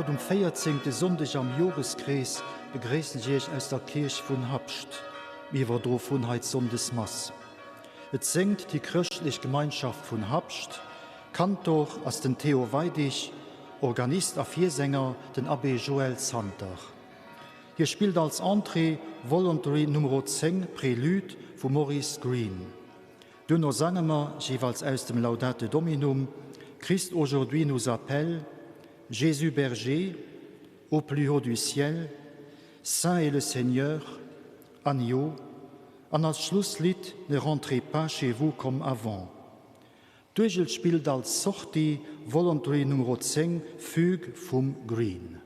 Haut um véierzéngte Sonndeg am Joreskrees begréissen ech Iech aus der Kierch vun Habscht. Mir iwwerdroe vun hei d'Sonndesmass. Et séngt déi Chrëschtlech Gemeinschaft vun Habscht. Kantor ass den Théo Weidig, Organist a Virsänger den Abbé Joël Santer. Hie spillt als Entrée Voluntary Numero 10, Prélude vum Maurice Green. Duerno sange mer jeeweils aus dem Laudate Dominum, Christ aujourd'hui nous appelle, Jésus berger, Au plus haut du ciel, Saint est le Seigneur, Agneau, an als Schlusslidd Ne rentrez pas chez vous comme avant. D'Uergel spillt als Sortie Voluntary Numero 10, Fugue vum Green.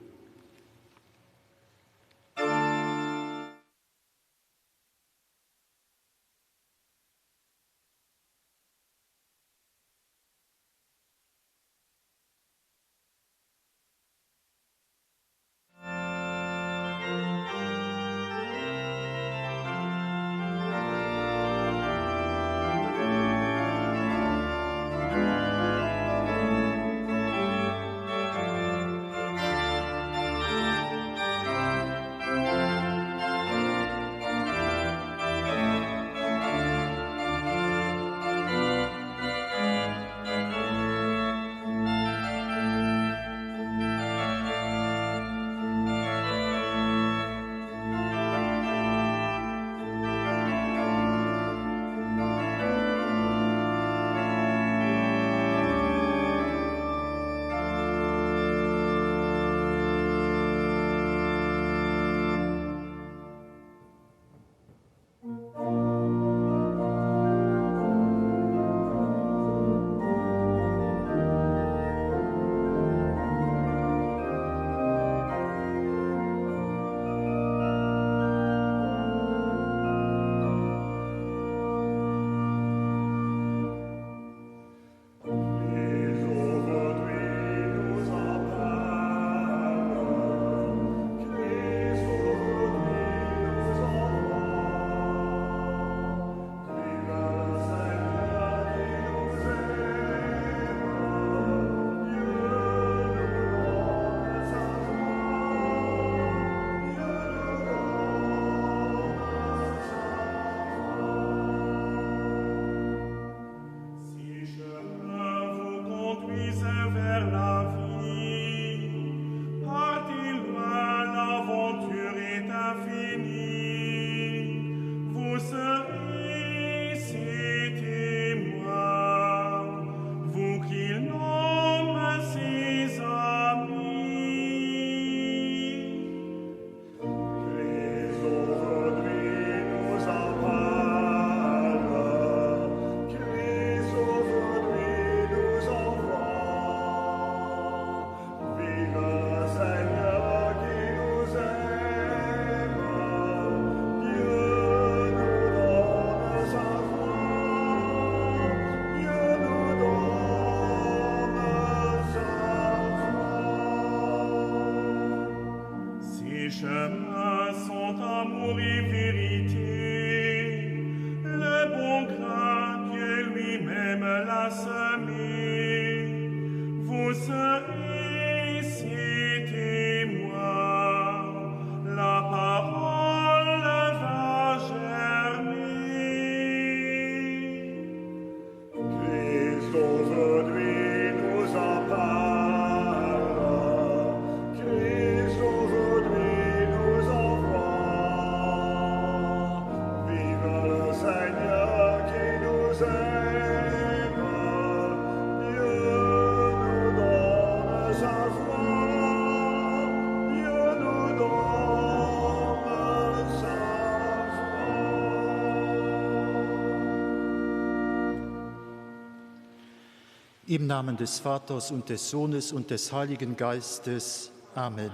Im Namen des Vaters und des Sohnes und des Heiligen Geistes. Amen.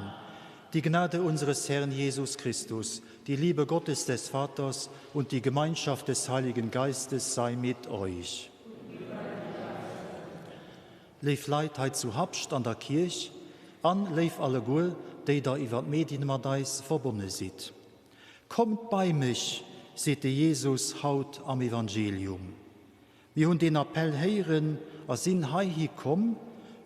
Die Gnade unseres Herrn Jesus Christus, die Liebe Gottes des Vaters und die Gemeinschaft des Heiligen Geistes sei mit euch. Léif Leit hei zu Habscht an der Kierch an léif alleguer, déi der iwwer d'Medien mat eis verbonne sidd. Kommt bei mech, seet de Jesus haut am Evangelium. Mir hunn deen Appell héieren a sinn heihi komm,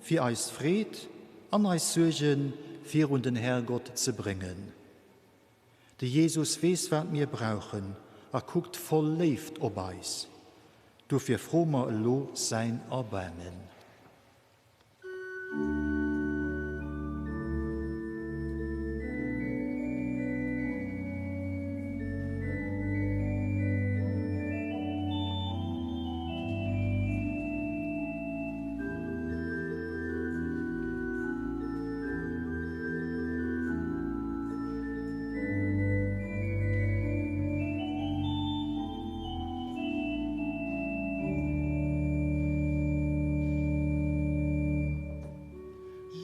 fir eis Freed an eis Suerge virun den Herrgott ze bréngen. De Jesus weess wat mir brauchen a kuckt voll Léift op eis. Dofir froe mer elo säin Erbaarmen.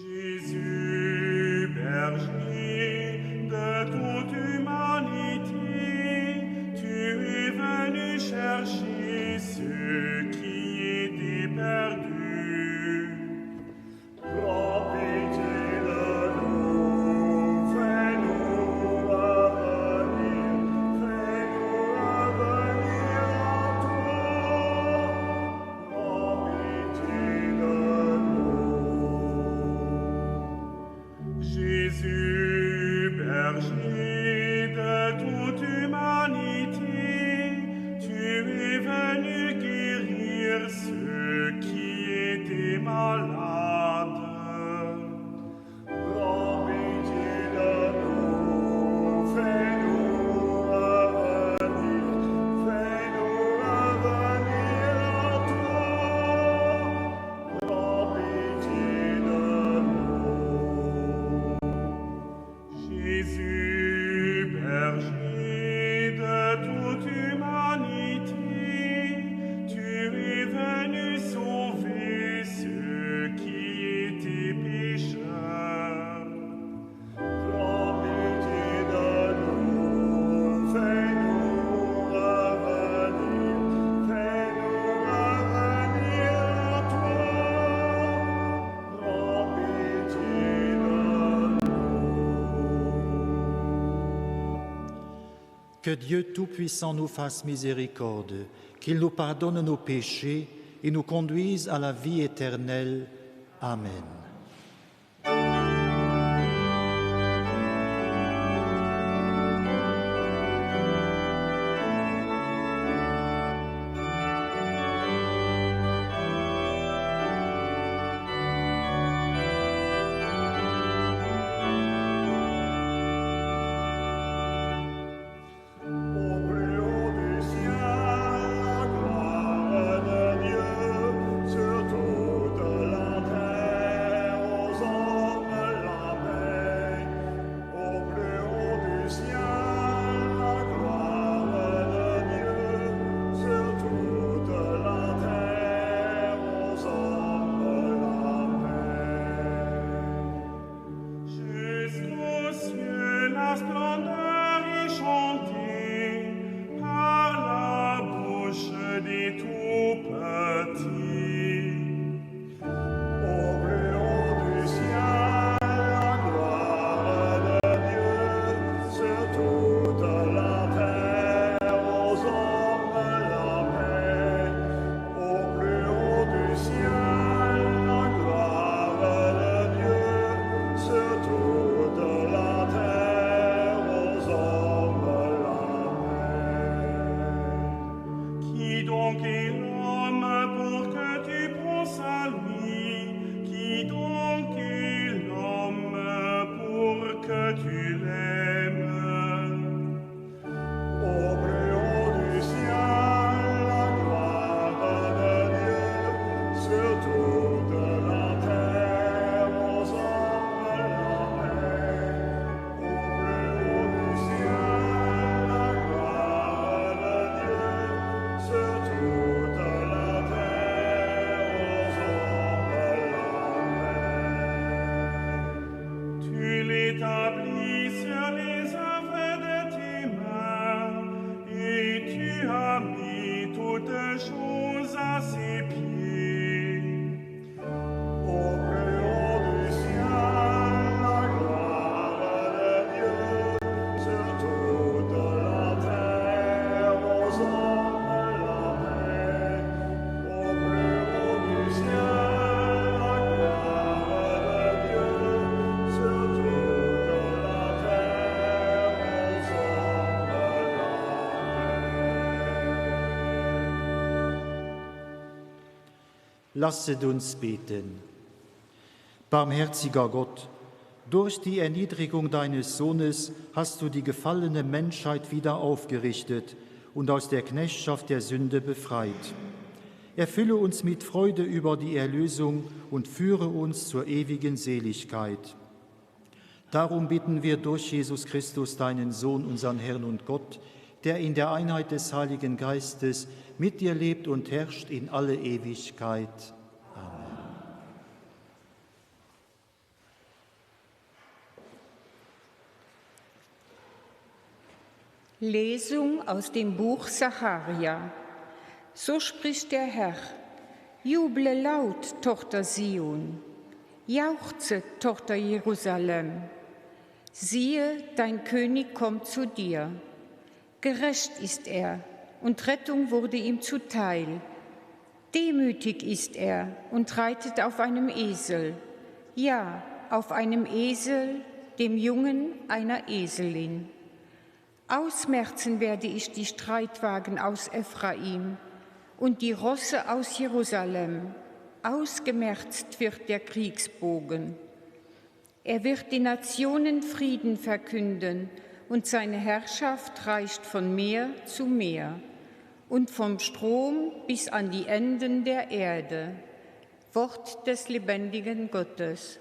Jésus, berger de toute humanité, tu es venu chercher ceux qui étaient perdus. Prends pitié de nous, fais-nous revenir, fais-nous revenir à toi. Prends pitié de nous. Jésus, berger de toute humanité, tu es venu guérir ceux qui étaient malades. Prends pitié de nous, fais-nous revenir, fais-nous revenir à toi. Prends pitié de nous. Jésus, berger de toute humanité, tu es venu sauver ceux qui étaient pécheurs. Prends pitié de nous, fais-nous revenir, fais-nous revenir à toi. Prends pitié de nous. Que Dieu Tout-Puissant nous fasse miséricorde, qu'il nous pardonne nos péchés et nous conduise à la vie éternelle. Amen. Au plus haut du ciel, la gloire de Dieu, sur toute la terre, aux hommes la paix. Au plus haut du ciel, la gloire de Dieu, sur toute la terre, aux hommes la paix. Jusqu'aux cieux la splendeur est chantée par la bouche des tout-petits. Au plus haut du ciel, la gloire de Dieu, sur toute la terre, aux hommes la paix. Au plus haut du ciel, la gloire de Dieu, sur toute la terre, aux hommes la paix. Qui donc est l'homme pour que tu penses à lui? Qui donc est l'homme pour que tu l'aimes? Au plus haut du ciel, la gloire de Dieu, sur toute la terre, aux hommes la paix. Au plus haut du ciel, la gloire de Dieu, sur toute la terre, aux hommes la paix. Tu l'établis sur les œuvres de tes mains, et tu as mis toutes choses à ses pieds. Au plus haut du ciel, la gloire de Dieu, sur toute la terre, aux hommes la paix. Au plus haut du ciel, la gloire de Dieu, sur toute Lasset uns beten. Barmherziger Gott, durch die Erniedrigung deines Sohnes hast du die gefallene Menschheit wieder aufgerichtet und aus der Knechtschaft der Sünde befreit. Erfülle uns mit Freude über die Erlösung und führe uns zur ewigen Seligkeit. Darum bitten wir durch Jesus Christus, deinen Sohn, unseren Herrn und Gott, der in der Einheit des Heiligen Geistes mit dir lebt und herrscht in alle Ewigkeit. Amen. Lesung aus dem Buch Sacharia. So spricht der Herr: Juble laut, Tochter Sion, jauchze, Tochter Jerusalem. Siehe, dein König kommt zu dir. Gerecht ist er, und Rettung wurde ihm zuteil. Demütig ist er und reitet auf einem Esel, ja, auf einem Esel, dem Jungen einer Eselin. Ausmerzen werde ich die Streitwagen aus Ephraim und die Rosse aus Jerusalem. Ausgemerzt wird der Kriegsbogen. Er wird die Nationen Frieden verkünden, und seine Herrschaft reicht von Meer zu Meer und vom Strom bis an die Enden der Erde. Wort des lebendigen Gottes.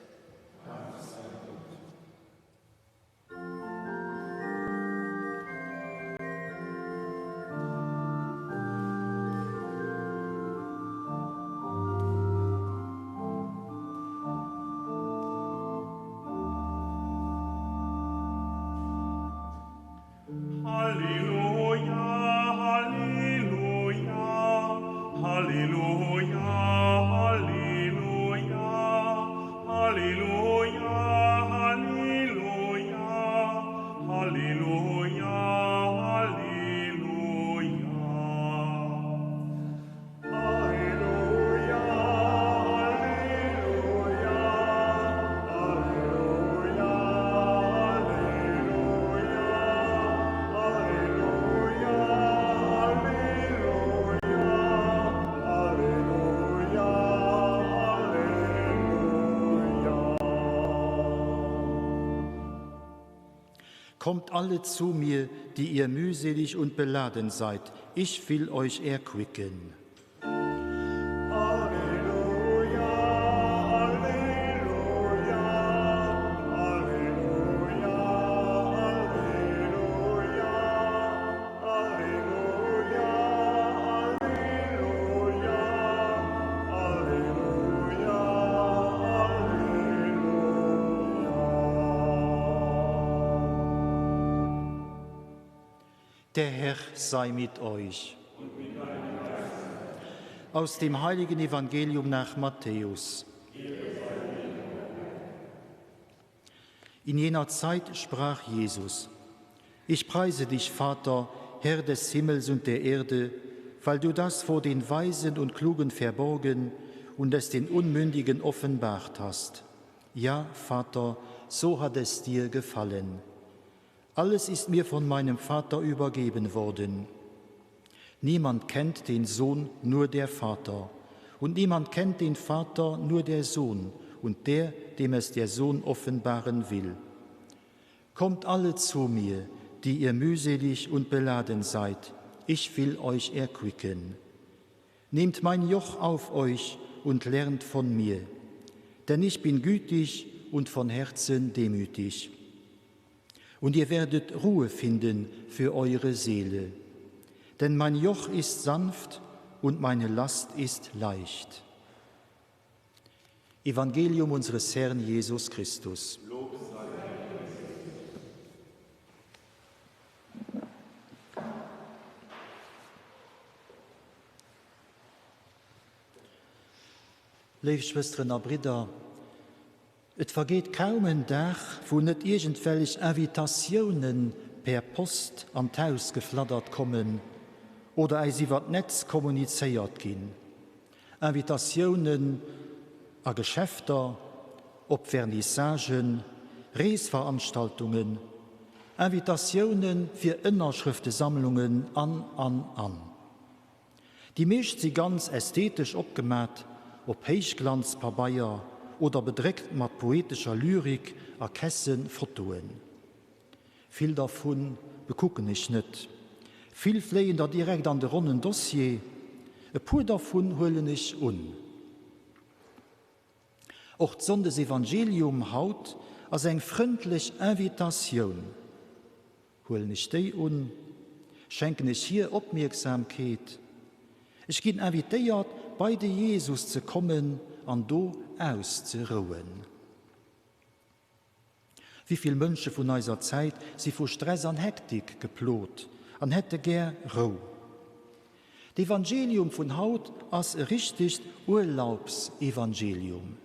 Halleluja, Halleluja, Halleluja, Halleluja, Halleluja, Halleluja, Halleluja, Halleluja. Halleluja, Halleluja, Halleluja, Halleluja, Halleluja, Halleluja, Halleluja, Kommt alle zu mir, die ihr mühselig und beladen seid, ich will euch erquicken. Halleluja, Halleluja, Halleluja, Halleluja, Halleluja, Halleluja, Halleluja, Halleluja. Der Herr sei mit euch. Aus dem heiligen Evangelium nach Matthäus. In jener Zeit sprach Jesus: Ich preise dich, Vater, Herr des Himmels und der Erde, weil du das vor den Weisen und Klugen verborgen und es den Unmündigen offenbart hast. Ja, Vater, so hat es dir gefallen. Alles ist mir von meinem Vater übergeben worden. Niemand kennt den Sohn, nur der Vater. Und niemand kennt den Vater, nur der Sohn und der, dem es der Sohn offenbaren will. Kommt alle zu mir, die ihr mühselig und beladen seid, ich will euch erquicken. Nehmt mein Joch auf euch und lernt von mir, denn ich bin gütig und von Herzen demütig. Und ihr werdet Ruhe finden für eure Seele. Denn mein Joch ist sanft und meine Last ist leicht. Evangelium unseres Herrn Jesus Christus. Léif Schwësteren a Bridder, et vergeet kaum en Dag, wou net iergendwellech Invitatiounen per Post an d'Haus geflattert kommen oder äis iwwer d'Netz kommunizéiert ginn. Invitatiounen a Geschäfter, op Vernissagen, Reesveranstaltungen, Invitatioune fir Ënnerschrëftesammlungen an, an, an. Déi meescht si ganz ästhetesch opgemat Op Héichglanzpabeier oder bedréckt mat poetescher Lyrik a kesse Fotoen. Vill dervu bekucken ech net, vill fléien der direkt an de ronnen Dossier, e puer dervun huelen ech un. Och d'Sonndesevangelium haut ass eng frëndlech Invitatioun. Huelen ech déi un? Schenken ech hir Opmierksamkeet? Ech ginn invitéiert, bei de Jesus ze kommen an do auszerouen. Wéi vill Mënsche vun eiser Zäit si vu Stress an Hektik geplot an hätte gär Rou. D'Evangelium vun haut ass e richtegt Urlaubsevangelium.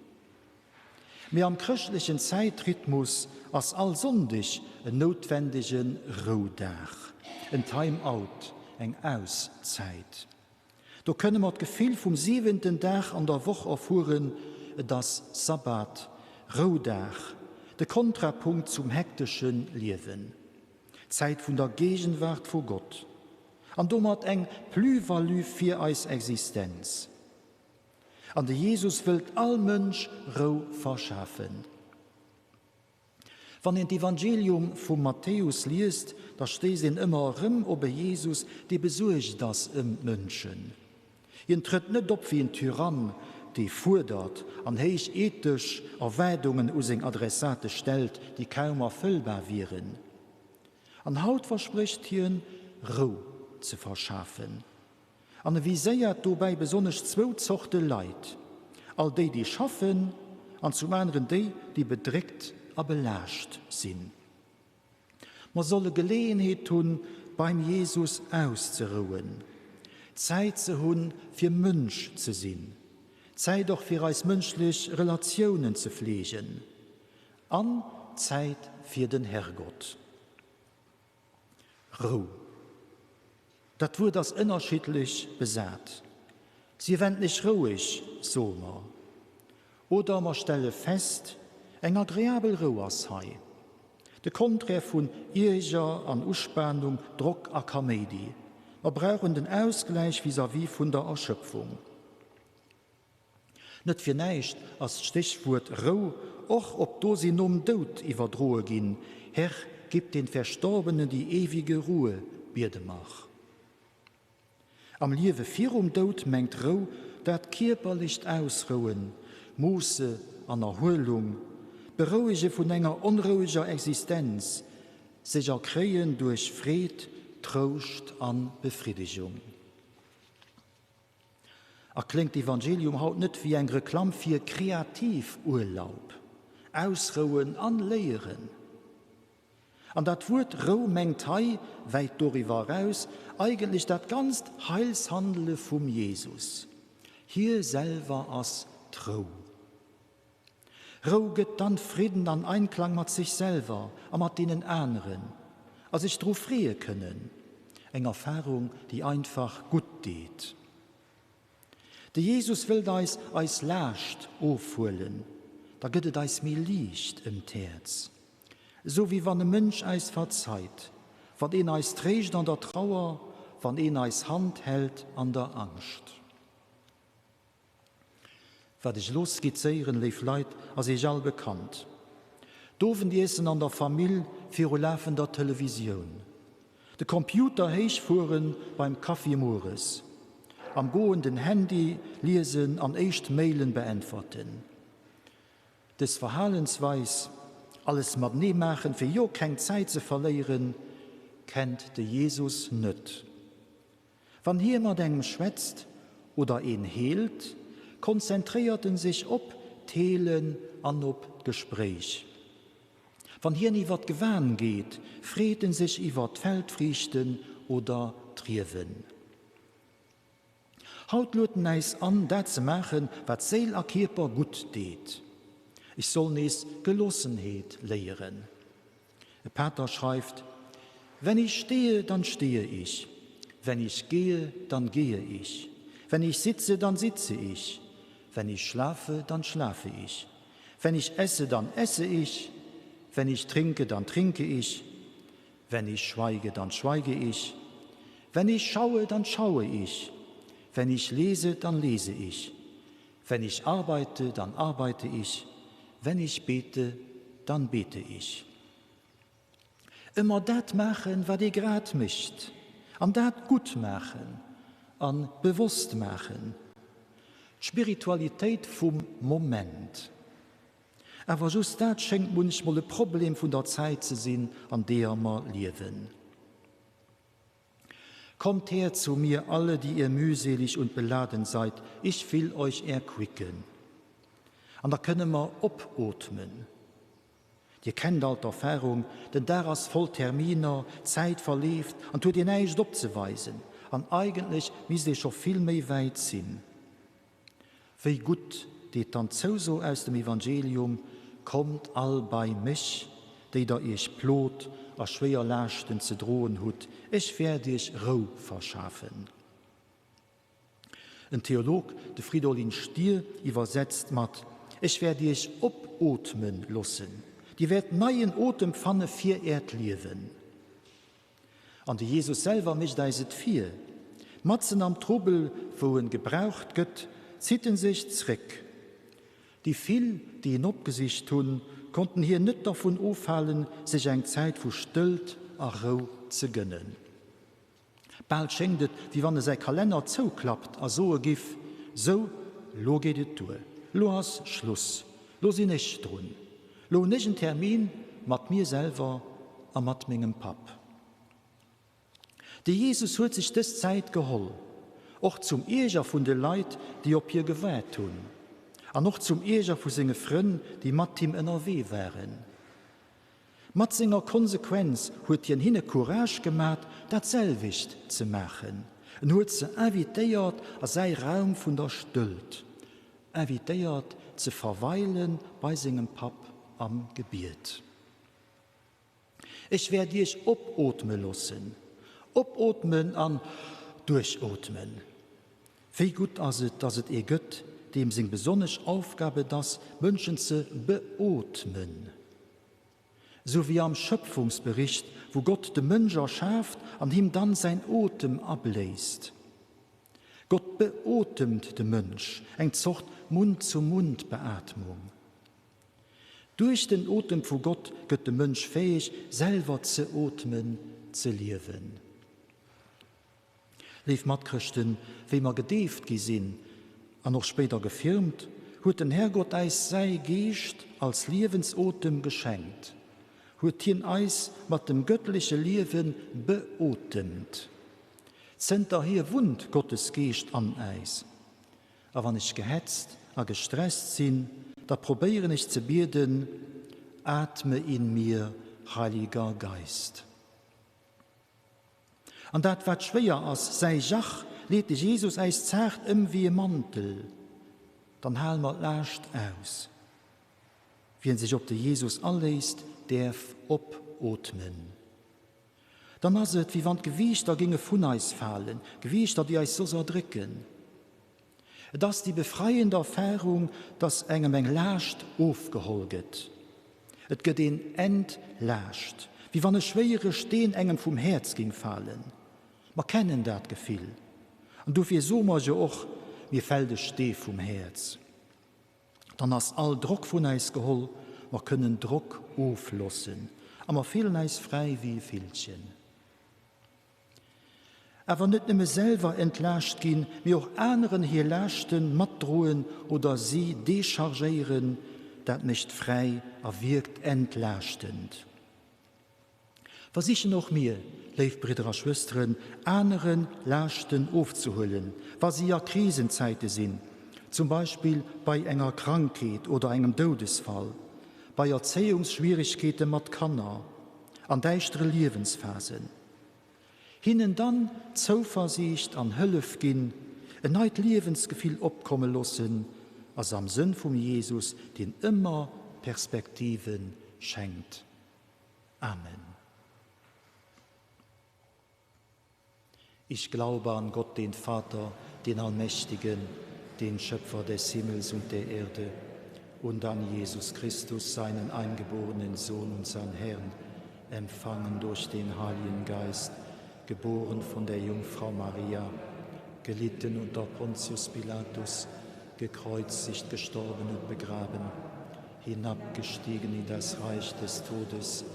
Mee am chrëschtlechen Zäitrhythmus ass all Sonndeg en noutwendege Roudag, en Time out, eng Auszäit. Do kënne mer d'Gefill vum siwenten Dag an der Woch erfueren, et ass Sabbat, Roudag, de Kontrapunkt zum hektesche Liewen, d'Zäit vun der Gegenwart vu Gott an domat eng Plus-value fir eis Existenz. An de Jesus wëllt all Mënsch Rou verschafen. Wann een d'Evangelium vum Matthäus liest, da stéisst een ëmmer erëm op e Jesus, dee besuergt ass ëm d'Mënschen. Hien trëtt net op wéi en Tyrann, dee fuerdert an héich ethesch Erwaardungen u seng Adressate stellt, déi kaum erfëllbar wieren. An haut versprécht hien, Rou ze verschafen. An e viséiert dobäi besonnesch zwou Zorte Leit, all déi, déi schaffen, an zum aneren déi, déi bedréckt a belaascht sinn. Mer solle Geleeënheet hunn, beim Jesus auszerouen, Zäit ze hunn, fir Mënsch ze sinn, Zäit och fir eis mënschlech Relatiounen ze fleegen an Zäit fir den Herrgott. Rou. Dat Wuert ass ënnerschiddlech besat. Sief endlech roueg, soe mer. Oder mer stelle fest, eng agreabel Rou ass hei. De Contraire vun Ierger an Uspanung, Drock a Kaméidi. Mer brauchen den Ausgläich vis-à-vis vun der Erschöpfung. Net fir näischt ass d'Stéchwuert Rou och op d'Dosin nom Doud iwwerdroe ginn, Herr, gib den Verstorbenen die ewige Ruhe, biede mer. Am Liewe virum Doud mengt Rou dat kierperlecht Ausrouen, Musse an Erhuelung, d'Berouege vun enger onroueger Existenz, sech erkréien duerch Freed, Trouscht a Befriddegung. A kléngt d'Evangelium haut net wéi eng Reklamm fir Kreativurlaub, Ausrouen an Léieren? An dat Wuert Rou mengt hei, wäit doriwwer eraus, eigentlech dat ganzt Heilshandele vum Jesus. Hie selwer ass d'Rou. Rou gëtt dann Fridden an Einklang mat sech selwer a mat deenen aneren a sech dru freeë kënnen, eng Erfarung, déi einfach gutt deet. De Jesus wëllt eis eis Laascht ofhuelen, da gëtt et eis méi liicht ëm d'Häerz. Esou wéi wann e Mënsch eis verzeit, wann een eis tréischt an der Trauer, wann een eis Hand hält an der Angscht. Wat ech elo skizzéieren, léif Leit, ass Iech all bekannt. D'Owendiessen an der Famill viru lafender Televisioun. De Computer héich fuere beim Kaffi mueres. Am Goen den Handy liesen an éischt Mailen beäntwerten. Dës Verhalensweis, alles matenee maachen, fir jo keng Zäit ze verléieren, kennt de Jesus net. Wann hie mat engem schwätzt oder een heelt, konzentréiert en sech op d'Heelen an op d'Gespréich. Wann hien iwwer d'Gewan geet, freet en sech iwwer d'Feldfriichten oder d'Riewen. Haut luet en äis an, dat ze maachen, wat Séil a Kierper gutt deet. Ech soll nees Gelossenheet léieren. E Pater schreift, Wenn ich stehe, dann stehe ich, wenn ich gehe, dann gehe ich, wenn ich sitze, dann sitze ich, wenn ich schlafe, dann schlafe ich, wenn ich esse, dann esse ich, wenn ich trinke, dann trinke ich, wenn ich schweige, dann schweige ich, wenn ich schaue, dann schaue ich, wenn ich lese, dann lese ich. Wenn ich arbeite, dann arbeite ich, wenn ich bete, dann bete ich. Ëmmer dat maachen, wat ee grad mécht, an dat gutt maachen a bewosst maachen. D'Spiritualitéit vum Moment. Awer just dat schéngt munchmol e Problem vun der Zäit ze sinn, an deeër mer liewen. Kommt her zu mir alle, die ihr mühselig und beladen seid, ich will euch erquicken. An da kënne mer opootmen. Dir kennt all d'Erfahrung, den Dag ass voll Terminer, d'Zäit verleeft an 't huet een näischt opzeweisen an eigentlech misst ee scho vill méi wäit sinn. Wéi gutt deet dann d'Zouso aus dem Evangelium, Kommt all bei mech, déi der iech plot a schwéier Laaschten ze droen hutt, ech wäert iech Rou verschafen. En Theolog, de Fridolin Stier, iwwersetzt mat, Ech wäert iech opootme loossen, dir wäert neien Otem fanne fir äert Liewen. An de Jesus selwer mécht eis et vir. Matzen am Trubel, wou en gebraucht gëtt, zitt en sech zréck. Déi vill, déi en opgesicht hunn, konnten hien net dervun ofhalen, sech eng Zäit vu Stëllt a Rou ze gënnen. Bal schéngt et, wéi wann e säi Kalenner zouklappt a soe giff, Sou, lo geet et duer, lo ass Schluss, lo sinn ech drun, lo hunn ech en Termin mat mir selwer a mat mengem Papp. De Jesus huet sech dës Zäit geholl, och zum Ierger vun de Leit, déi op hie gewaart hunn, an och zum Ierger vu senge Frënn, déi mat him ënnerwee waren. Mat senger Konsequenz huet hien hinne Courage gemat, dat selwecht ze maachen. En huet se invitéiert a säi Raum vun der Stëllt, invitéiert ze verweile bei sengem Papp am Gebiet. Ech wäert iech opootme loossen. Opootmen an duerchootmen. Wéi gutt ass et, dass et ee gëtt, deem seng besonnesch Aufgab et ass, Mënschen ze beootmen. Esou wéi am Schöpfungsbericht, wou Gott de Mënsch erschaaft an him dann säin Otem abléist. Gott beotemt de Mënsch, eng Zort Mund-zu-Mund-Beatmung. Duerch den Otem vu Gott gëtt de Mënsch fäeg, selwer ze ootmen, ze liewen. Léif Matchrëschten, wéi mer gedeeft gi sinn an och spéider gefirmt, huet den Herrgott äis säi Geescht als Liewensotem geschenkt, huet hien eis mat dem gëttleche Liewe beotemt. Zënterhier wunnt Gottes Geescht an äis. A wann ech gehetzt a gestresst sinn, da probéieren ech ze bieden, Atme in mir, Heiliger Geist. An dat wat schwéier ass, säi Jach, leet de Jesus äis zaart ëm wéi e Mantel, dann hale mer d'Laascht aus. Wien sech op de Jesus aléisst, däerf opootmen. Dann ass et, wéi wann d'Gewiichter géinge vun eis falen, Gewiichter, déi eis soss erdrécken. Et ass déi befreiend Erfarung, dass engem eng Laascht ofgeholl gëtt. Et gëtt een entlaascht, wéi wann e schwéiere Steen engem vum Häerz géing falen. Mer kennen dat Gefill an dofir soe mer jo och, Mir fält e Stee vum Häerz. Dann ass all Drock vun äis geholl, mer kënnen Drock ofloossen a mer fillen äis fräi wéi e Villchen. Awer net nëmme selwer entlaascht ginn, mee och aneren hir Laaschte matdroen oder si dechargéieren, dat mécht fräi a wierkt entlaaschtend. Versichen och mir, léif Bridder a Schwësteren, anere Laaschten ofzehuelen, wa si a Krisenzäite sinn, zum Beispill bei enger Krankheet oder engem Doudesfall, bei Erzéiungsschwieregkeete mat Kanner, an däischtere Liewensphasen. Hinnen dann Zouversiicht an Hëllef ginn, en neit Liewensgefill opkomme loossen, ass am Sënn vum Jesus, deen ëmmer Perspektive schenkt. Amen. Ich glaube an Gott, den Vater, den Allmächtigen, den Schöpfer des Himmels und der Erde, und an Jesus Christus, seinen eingeborenen Sohn, unseren Herrn, empfangen durch den Heiligen Geist, geboren von der Jungfrau Maria, gelitten unter Pontius Pilatus, gekreuzigt, gestorben und begraben, hinabgestiegen in das Reich des Todes,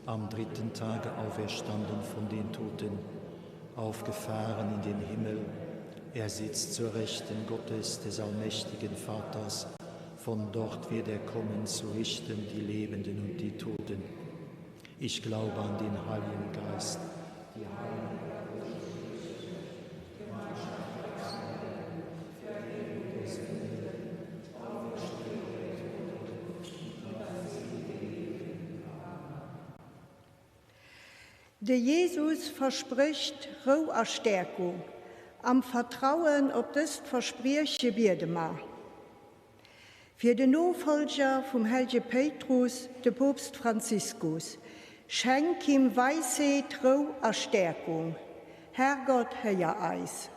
am dritten Tage auferstanden von den Toten, aufgefahren in den Himmel, er sitzt zur Rechten Gottes des allmächtigen Vaters, von dort wird er kommen zu richten die Lebenden und die Toten. Ich glaube an den Heiligen Geist, die Heilige De Jesus versprécht Rou a Stäerkung. Am Vertrauen op dëst Versprieche biede mer. Fir den Nofollger vum hellege Péitrus, de Poopst Franziskus, Schenk him Weisheet, Rou a Stäerkung. Herrgott, héier eis.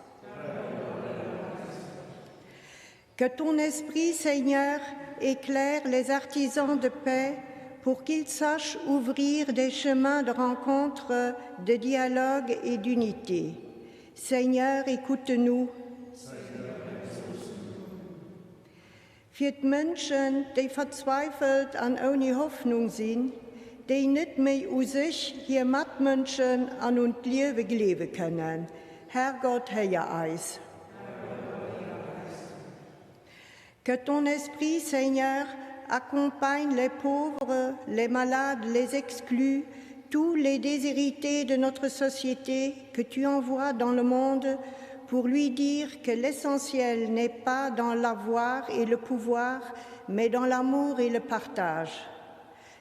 Que ton esprit, Seigneur, éclaire les artisans de paix pour qu'ils sachent ouvrir des chemins de rencontre, de dialogue et d'unité. Seigneur, écoute-nous. Fir d'Mënschen, déi verzweifelt an ouni Hoffnung sinn, déi net méi u sech, hir Matmënschen an un d'Liewe gleewe kënnen, Herrgott, héier eis. Que ton esprit, Seigneur, accompagne les pauvres, les malades, les exclus, tous les déshérités de notre société que tu envoies dans le monde pour lui dire que l'essentiel n'est pas dans l'avoir et le pouvoir, mais dans l'amour et le partage.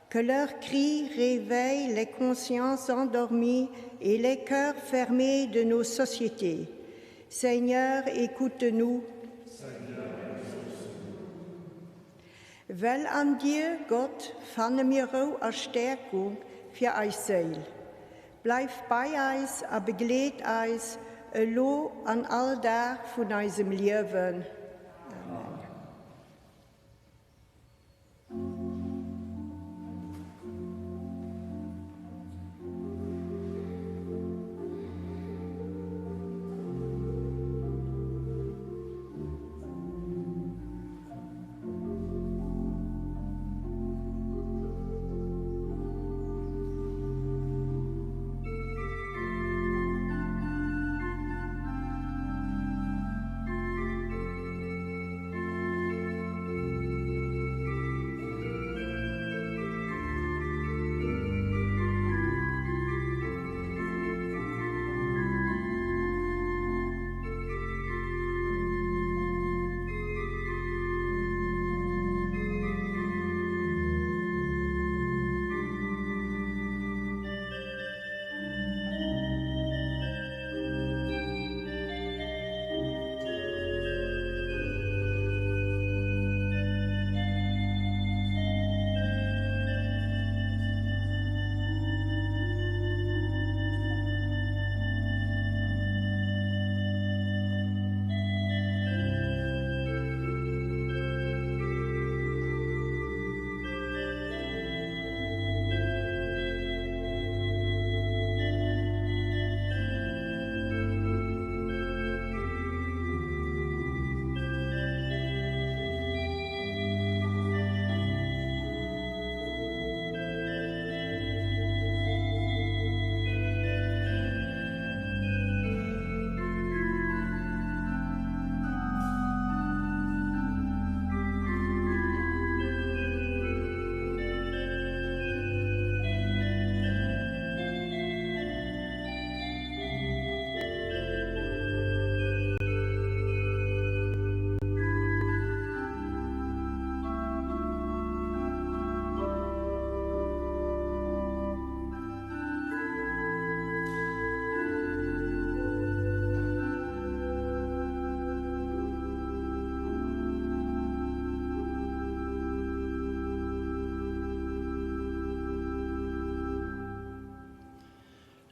Que leurs cris réveillent les consciences endormies et les cœurs fermés de nos sociétés. Seigneur, écoute-nous. Well an dir, Gott, fanne mir Rou a Stäerkung fir eis Séil. Bleif bei eis a begleet eis elo an all Dag vun eisem Liewen. Amen.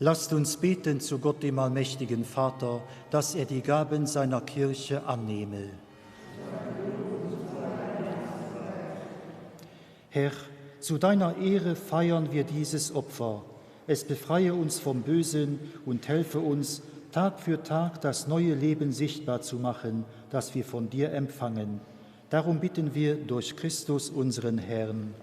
Lasst uns beten zu Gott dem allmächtigen Vater, dass er die Gaben seiner Kirche annehme. Herr, zu deiner Ehre feiern wir dieses Opfer. Es befreie uns vom Bösen und helfe uns, Tag für Tag das neue Leben sichtbar zu machen, das wir von dir empfangen. Darum bitten wir durch Christus unseren Herrn.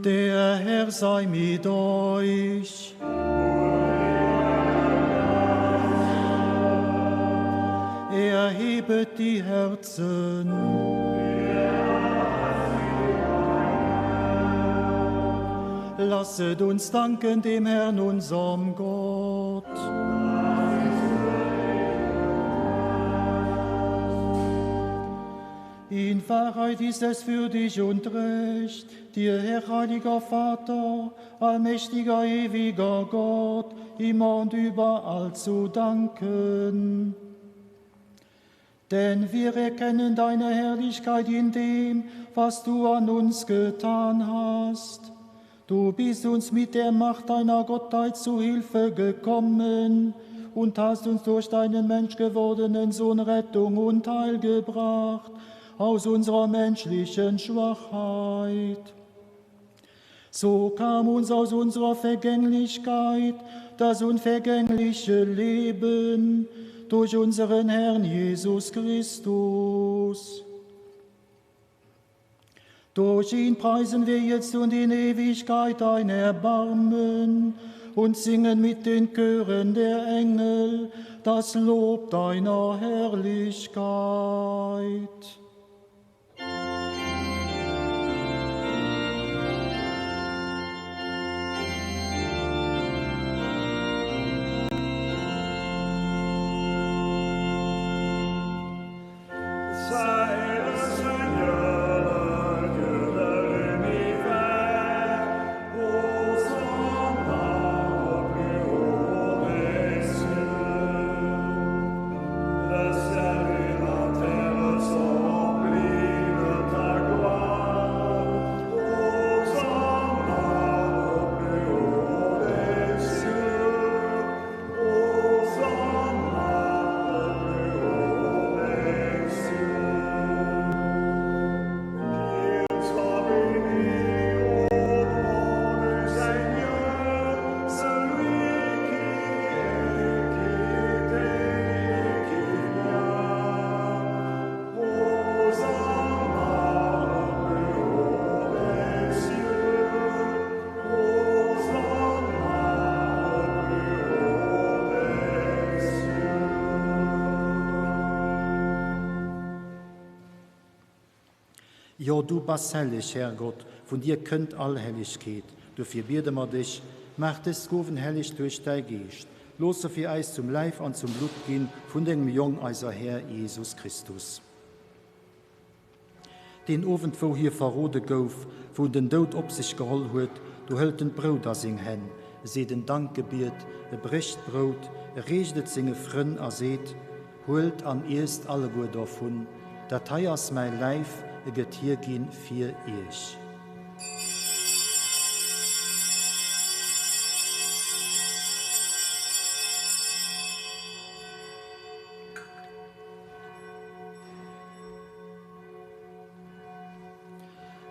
Der Herr sei mit euch. Erhebet die Herzen. Lasset uns danken dem Herrn unserem Gott. In Wahrheit ist es für dich und recht, dir, Herr heiliger Vater, allmächtiger, ewiger Gott, immer und überall zu danken. Denn wir erkennen deine Herrlichkeit in dem, was du an uns getan hast. Du bist uns mit der Macht deiner Gottheit zu Hilfe gekommen und hast uns durch deinen menschgewordenen Sohn Rettung und Heil gebracht aus unserer menschlichen Schwachheit. So kam uns aus unserer Vergänglichkeit das unvergängliche Leben durch unseren Herrn Jesus Christus. Durch ihn preisen wir jetzt und in Ewigkeit dein Erbarmen und singen mit den Chören der Engel das Lob deiner Herrlichkeit. Jo, du bass helleg, Herrgott, vun dir kënnt all Hellegkeet. Dofir biede mer dech, Maach dës Gowen helleg duerch däi Geescht. Looss se fir äis zum Läif an zum Blutt ginn vun dengem Jong, eiser Här Jesus Christus. Deen Owend, wou hie verrode gouf, wou en den Doud op sech geholl huet, do hëlt en d'Brout a seng Hänn, e seet en Dankgebiet, e brécht d'Brout, e reecht et senge Frënn a seet, Huelt an iesst alleguer dovun, dat hei ass mäi Läif, e gëtt hierginn fir iech.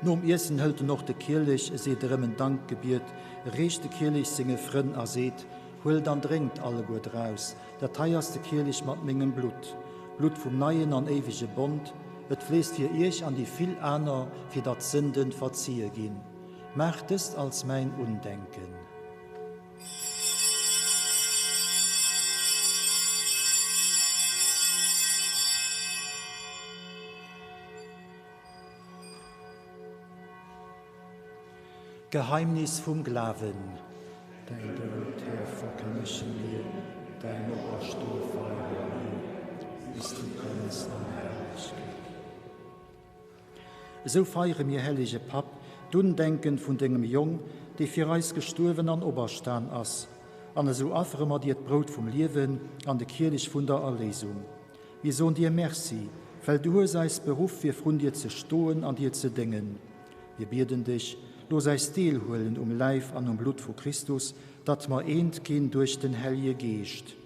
Nom Iessen hëlt en och de Kielech, e seet erëm en Dankgebiet, e reecht de Kielech senge Frënn a seet, Huelt an drénkt alleguer draus, dat hei ass de Kielech mat mengem Blutt, d'Blutt vum neien an éiwege Bond, et fléisst fir iech an déi vill aner, fir datt d'Sënde verzie ginn. Maacht dëst als mäin Undenken. Geheimnis vum Glawen. Däin Doud, Här, verkënnege mir, däin Operstoe feiere mir, bis du kënns an Herrlechkeet. Esou feiere mir, hellege Papp, d'Undenken vun dengem Jong, dee fir eis gestuerwen an operstan ass, an esou affere mer dir d'Brout vum Liewen an de Kielech vun der Erléisung. Mir soen dir Merci, well du hues eis beruff fir vrun dir ze stoen an dir ze déngen. Mir bieden dech, looss eis deelhuelen um Läif an um Blutt vu Christus, datt mer eent ginn duerch den Hellje Geescht.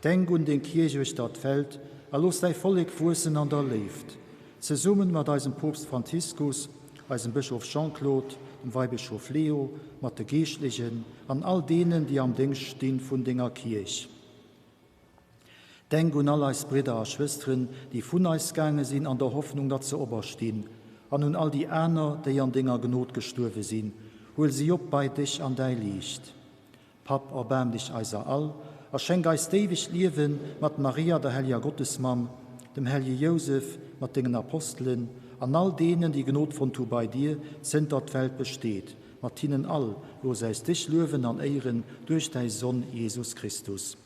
Denk un deng Kierch uechter d'Welt a looss däi Vollek wuessen an der Léift. Zesummen mat eisem Poopst Franziskus, eisem Bëschof Jean-Claude, dem Weibëschof Leo, mat de Geeschtlechen an all deenen, déi am Déngscht sti vun denger Kierch. Denk un all eis Bridder a Schwësteren, déi vun eis gaange sinn an der Hoffnung, datt se operstinn, an un all déi aner, déi an denger Gnod gestuerwe sinn. Huel si op bei dech an däi Liicht. Papp, erbaarm dech eiser all a schenk eis d'éiwegt Liewen mat Maria, der helleger Gottesmamm, dem hellege Jousef, mat dengen Apostelen an all deenen, déi Gnod fonnt hu bei dir, zënter d'Welt besteet. Mat hinnen all looss äis dech luewen an éieren duerch däi Sonn Jesus Christus.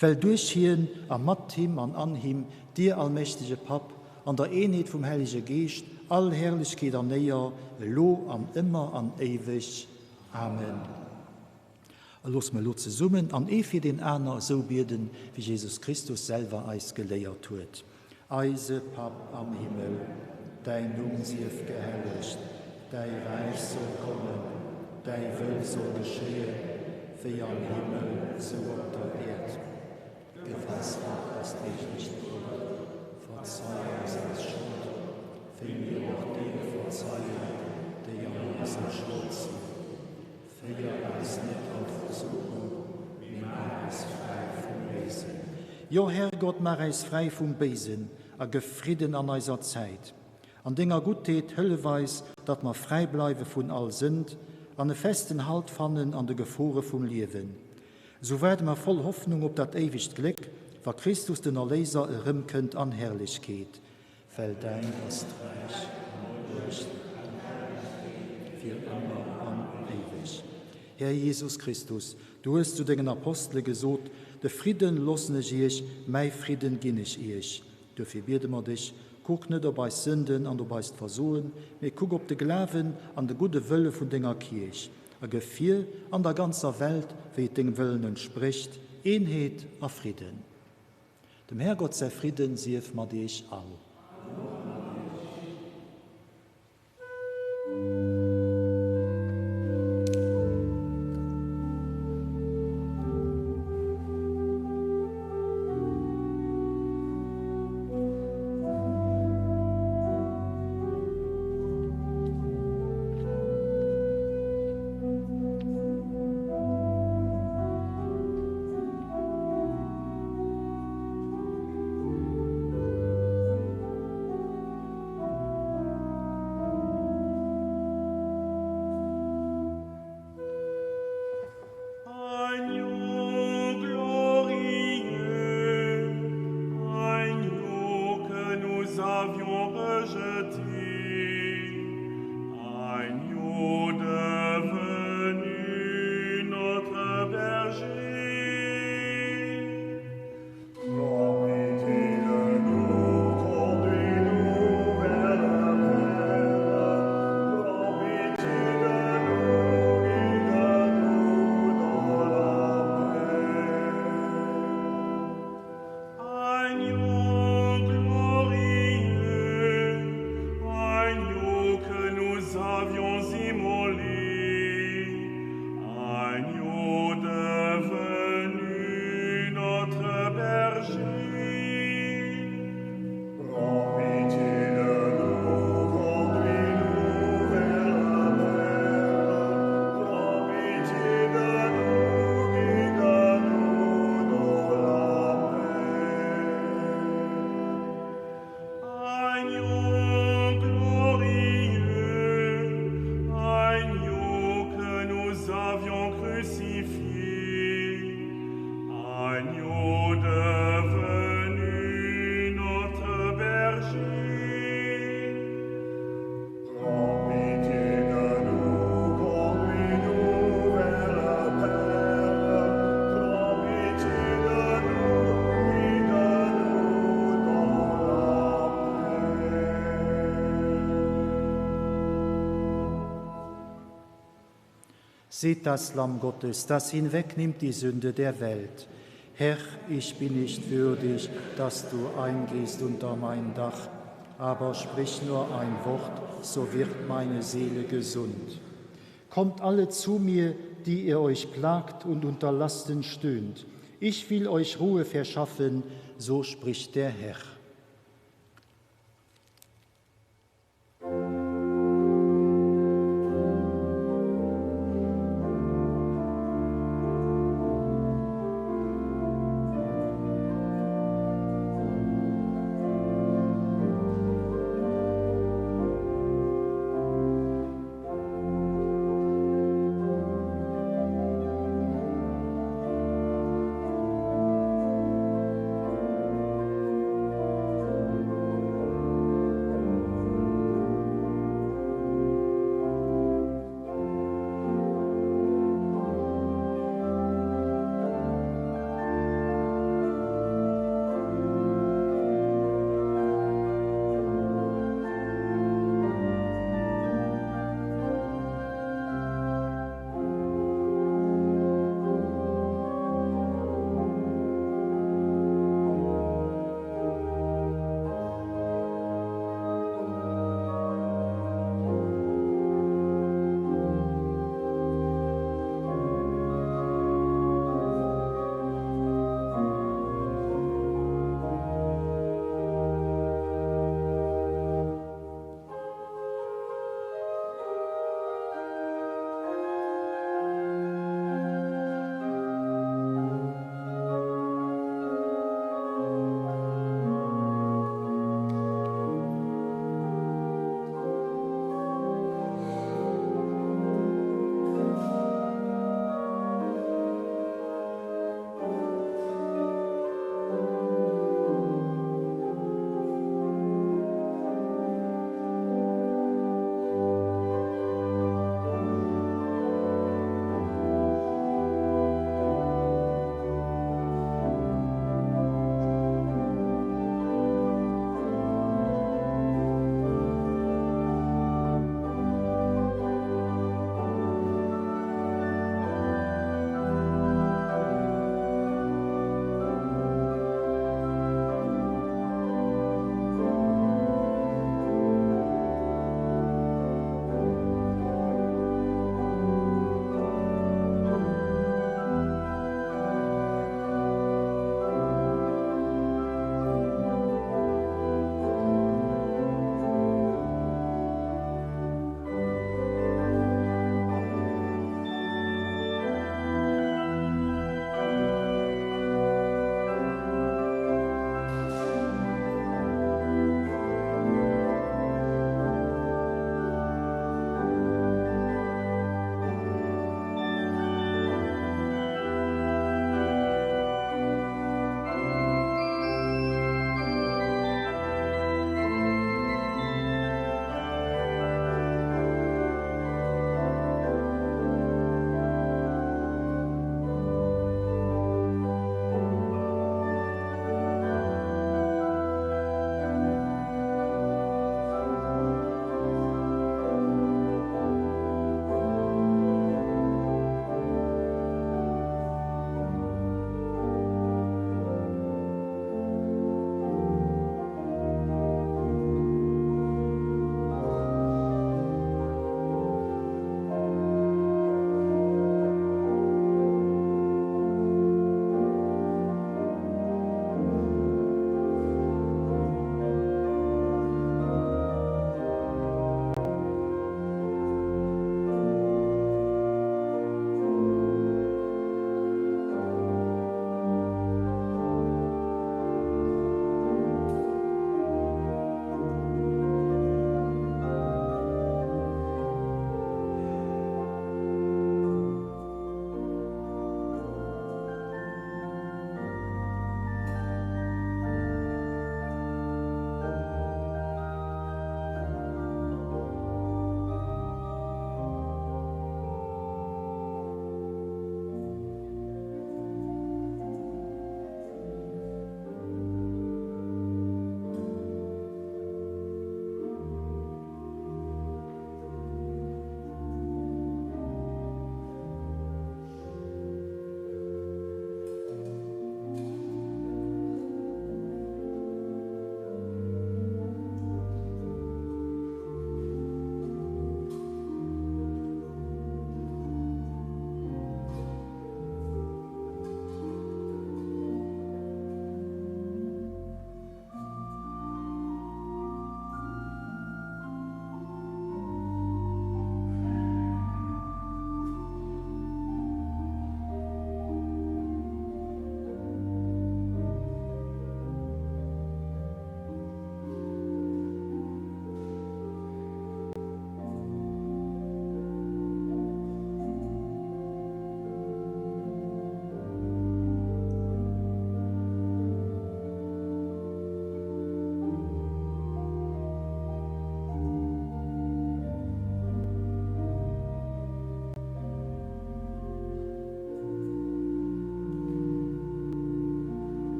Well duerch hien a mat him an an him dir, allmächtege Papp, an der Eenheet vum Hellege Geescht all Herrlechkeet an Éier, elo an ëmmer an éiweg. Amen. A loosse mer elo zesummen an ee fir deen aner esou bieden, wéi Jesus Christus selwer eis geléiert huet. Eise Papp am Himmel, däin Numm sief gehellegt, däi Räich soll kommen, däi Wëll soll geschéien, wéi am Himmel, sou op der Äerd. Gëff eis haut eist deeglecht Brout. Verzei eis eis Schold, wéi mir och deene verzeien, déi an eiser Schold sinn. Féier eis net an d'Versuchung, mee maach eis fräi vum Béisen. Jo, Herrgott, maach äis fräi vum Béisen a gëff Fridden an eiser Zäit. An denger Guttheet hëllef eis, datt mer fräi bleiwe vun all Sënd an e festen Halt fannen an de Gefore vum Liewen. Esou waarde mer voll Hoffnung op dat éiwegt Gléck, wa Christus den Erléiser erëmkënnt an Herrlechkeet. Well däin ass d'Räich an d'Muecht an d'Herrlechkeet fir ëmmer an éiweg. Här Jesus Christus, du hues zu dengen Apostele gesot, De Fridden loossen ech iech, mäi Fridden ginn ech iech. Duerfir biede mer dech, kuck net op eis Sënden an op eist Versoen, mee kuck op de Glawen an de gudde Wëlle vun denger Kierch, a gëff hir an der ganzer Welt, wéi et dengem Wëllen entsprécht, Eenheet a Fridden. Dem Härgott säi Fridden sief mat iech all. Agneau glorieux, agneau que nous avions rejeté, agneau devenu notre berger. Prends pitié de nous, conduis-nous vers la terre. Prends pitié de nous, guide-nous dans la paix. Agneau glorieux, agneau que nous avions immolé, agneau devenu notre berger. Prends pitié de nous, conduis-nous vers la mer. Prends pitié de nous, guide-nous dans la paix. Agneau glorieux, agneau que nous avions crucifié, agneau devenu notre berger. Prends pitié de nous, conduis-nous vers la terre. Prends pitié de nous, guide-nous dans la paix. Seht das Lamm Gottes, das hinwegnimmt die Sünde der Welt. Herr, ich bin nicht würdig, dass du eingehst unter mein Dach, aber sprich nur ein Wort, so wird meine Seele gesund. Kommt alle zu mir, die ihr euch plagt und unter Lasten stöhnt. Ich will euch Ruhe verschaffen, so spricht der Herr.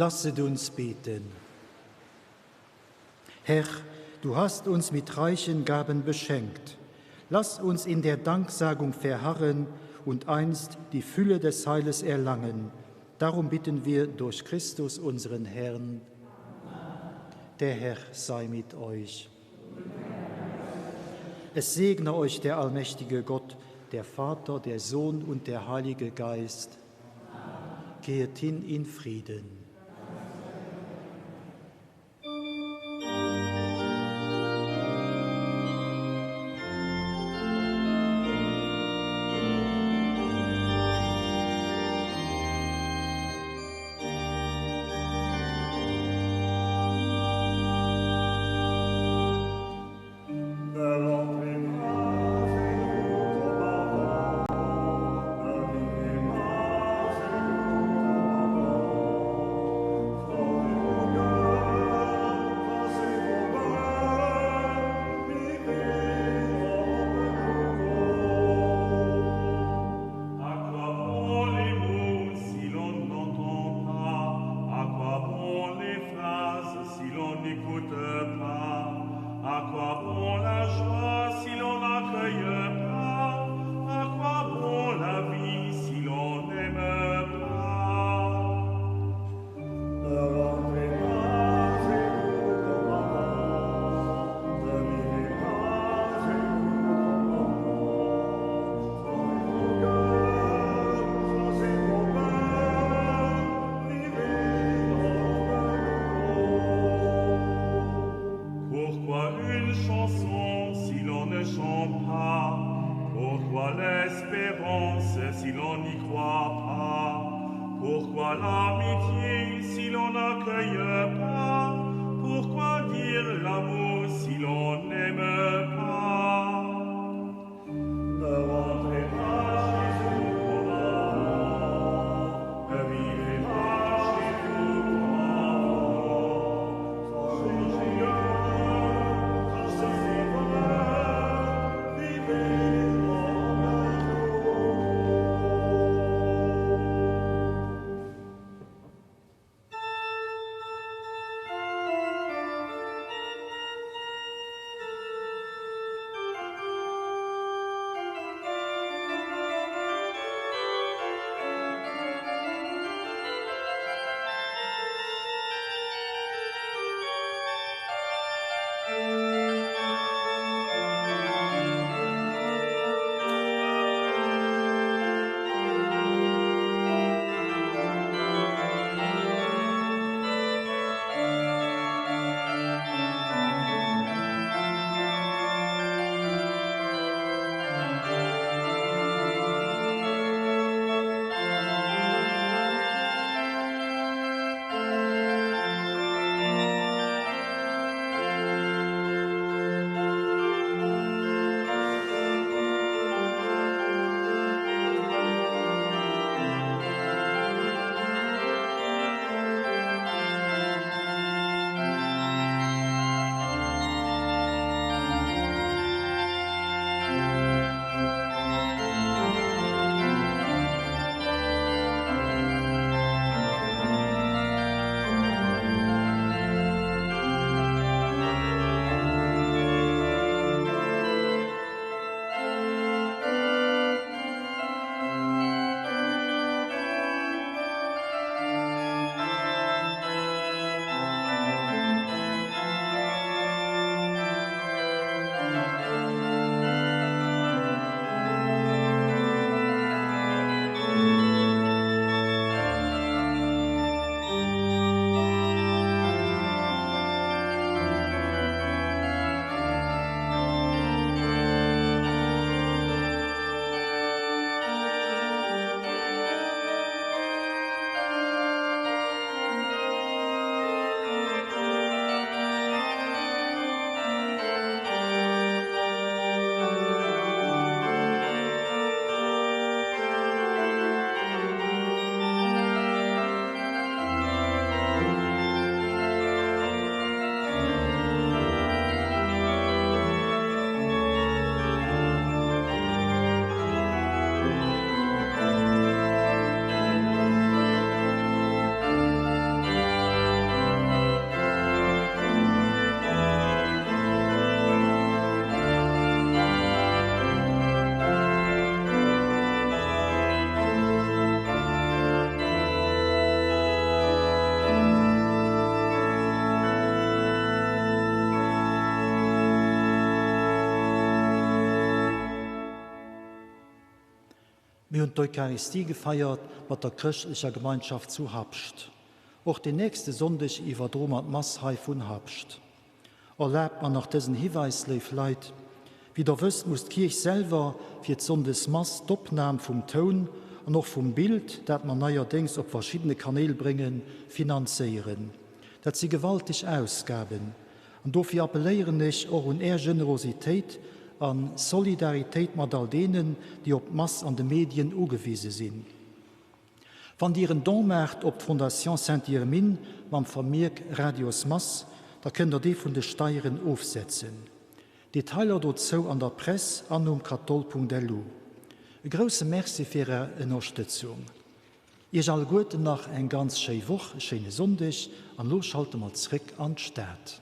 Lasset uns beten. Herr, du hast uns mit reichen Gaben beschenkt. Lass uns in der Danksagung verharren und einst die Fülle des Heiles erlangen. Darum bitten wir durch Christus unseren Herrn. Der Herr sei mit euch. Es segne euch der allmächtige Gott, der Vater, der Sohn und der Heilige Geist. Gehet hin in Frieden. Mir hunn d'Eucharistie gefeiert mat der chrëschtlecher Gemeinschaft zu Habscht. Och den nächste Sonndeg iwwerdroe mer d'Mass hei vun Habscht. Erlaabt mer nach dësen Hiweis, léif Leit, Wéi der wësst, muss d'Kierch selwer fir d'Sonndesmass d'Opnam vum Toun an och vum Bild, dat mer neierdéngs op verschiddene Kanäl bréngen, finanzéieren. Dat si gewalteg Ausgaben. An dofir appelléieren ech och un Är Generositéit a Solidaritéit mat all deenen, déi op d'Mass an de Medien ugewise sinn. Wann Dir en Don maacht op d'Fondation Sainte-Irmine mam Vermierk Radiosmass, da kënnt Der dee vun de Steieren ofsetzen. Detailer dozou an der Press an um katol.lu. E grousse Merci fir Är Ënnerstëtzung. Iech alleguerten nach eng ganz schéi Woch, e schéine Sonndeg an elo schalte mer zréck an d'Stad.